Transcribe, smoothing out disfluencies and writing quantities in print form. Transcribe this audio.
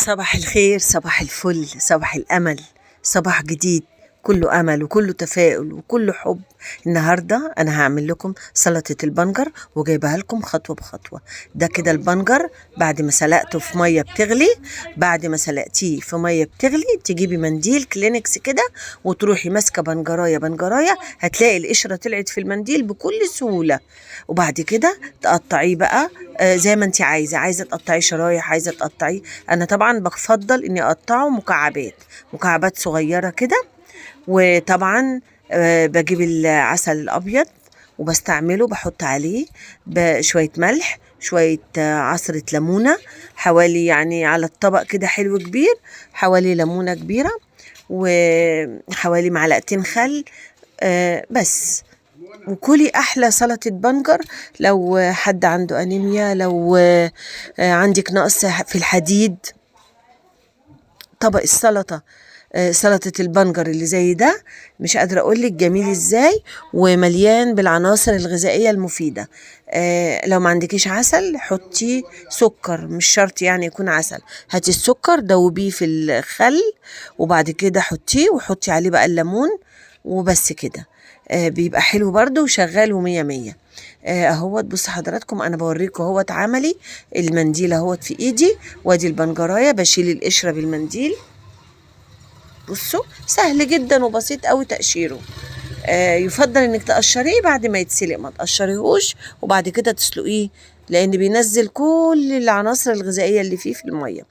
صباح الخير، صباح الفل، صباح الأمل، صباح جديد كله أمل وكله تفاؤل وكله حب. النهاردة أنا هعمل لكم سلطة البنجر وجايبها لكم خطوة بخطوة. ده كده البنجر بعد ما سلقته في مية بتغلي، بعد ما سلقتيه في مية بتغلي تجيبي منديل كلينكس كده وتروحي ماسكة بنجراية بنجراية، هتلاقي القشرة طلعت في المنديل بكل سهولة. وبعد كده تقطعيه بقى زي ما انت عايزة، عايزة تقطعيه شرايح، عايزة تقطعيه. أنا طبعا بفضل إني أقطعه مكعبات، مكعبات صغيرة كده. وطبعا بجيب العسل الأبيض وبستعمله، بحط عليه بشوية ملح، شوية عصرة ليمونة، حوالي يعني على الطبق كده حلو كبير، حوالي ليمونة كبيرة، وحوالي معلقتين خل بس. وكلي أحلى سلطة بنجر. لو حد عنده أنيميا، لو عندك نقص في الحديد، طبق السلطة سلطة البنجر اللي زي ده مش قادرة أقولك جميل إزاي، ومليان بالعناصر الغذائية المفيدة. لو ما عندكيش عسل حطي سكر، مش شرط يعني يكون عسل، هاتي السكر دوبيه في الخل وبعد كده حطيه، وحطي عليه بقى الليمون وبس كده. بيبقى حلو برده وشغال ومية مية. اهوت بصوا حضراتكم انا بوريكم اهوت عملي. المنديل اهوت في ايدي، وادي البنجرايه بشيل القشرة بالمنديل. بصوا سهل جدا وبسيط قوي تقشيره. يفضل انك تقشريه بعد ما يتسلق، ما تقشريهوش وبعد كده تسلقيه، لان بينزل كل العناصر الغذائية اللي فيه في المية.